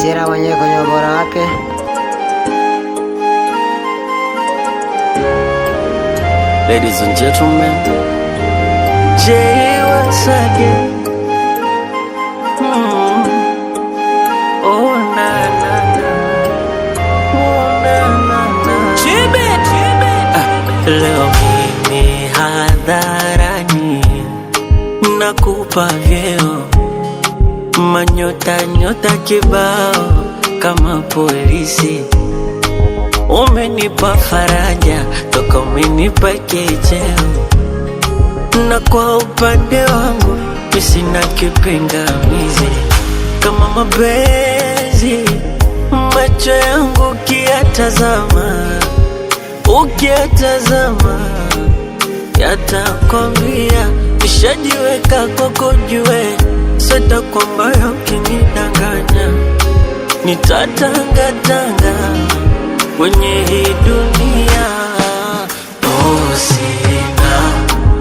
Sira mwenyewe kwenye ubora wake. Ladies and gentlemen, Jay once again. Oh na na na, oh na na na. Chibe, chibe. Ah, leo mimi hadharani nakupa vyeo manyota nyota kibao kama polisi. Umenipa faraja toka umenipa kicheo, na kwa upande wangu mi sina kipingamizi. Kama mapenzi macho yangu ukiyatazama, ukiyatazama yatakwambia nishajiweka kwako, jue sasa kwamba ukinidanganya nitatangatanga kwenye hii dunia. Oh, sina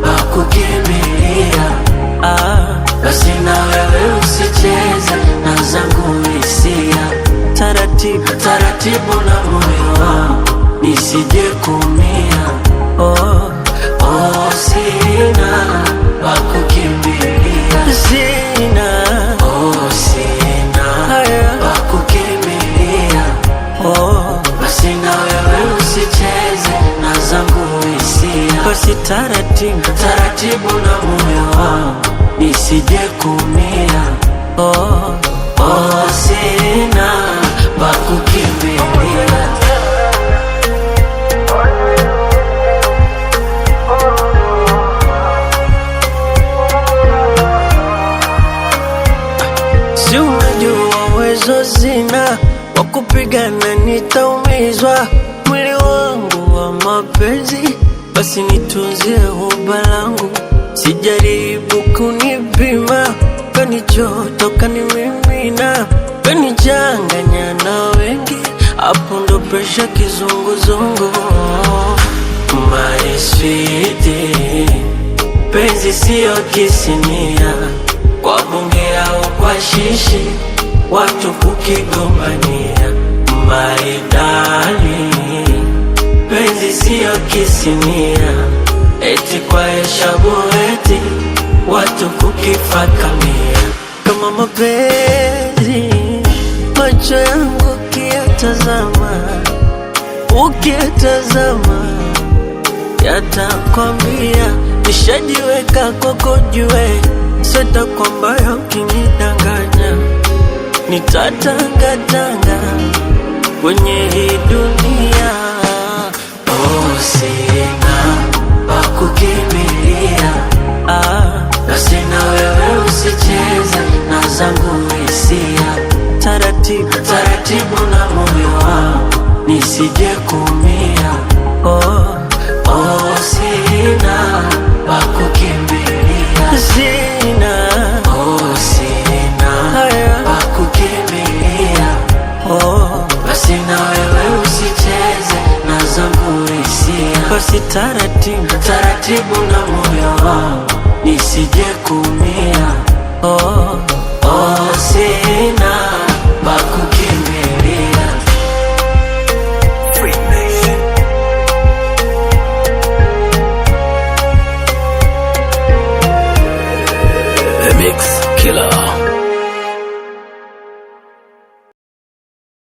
pa kukimbilia. Ah, basi na wewe usicheze na zangu hisia, taratibu taratibu na moyo wangu nisije kumia. Oh, oh, sina pa kukimbilia, sina, oh, sina pa kukimbilia. Oh, basi na wewe usicheze na zangu hisia, basi taratibu taratibu na moyo wangu nisije kumia. Oh, oh, sina pa kukimbilia. Si unajua uwezo sina wa kupigana, nitaumizwa mwili wangu wa mapenzi, basi nitunzie huba langu, sijaribu kunipima, kanichotoka ni mimina, kanichanganya na wengi, hapo ndo presha kizunguzungu. My sweetie, penzi siyo kisinia, kwa bunge au kwa shishi, watu kukigombania. Maridali, penzi siyo kisinia, eti kwa heshabu eti watu kukifakamia. Kama mapenzi macho yangu ukiyatazama, ukiyatazama yatakwambia nishajiweka kwako, jue sweta kwamba ukinidanganya nitatangatanga kwenye hii dunia. Oh, sina pa kukimbilia. Ah, basi na wewe usicheze na zangu hisia, taratibu taratibu na moyo wangu nisije kumia. Oh, oh, sina pa kukimbilia, sina, oh, sina pa kukimbilia. Oh, basi na wewe usicheze na zangu hisia, basi taratibu taratibu na moyo wangu nisije kumia. Oh,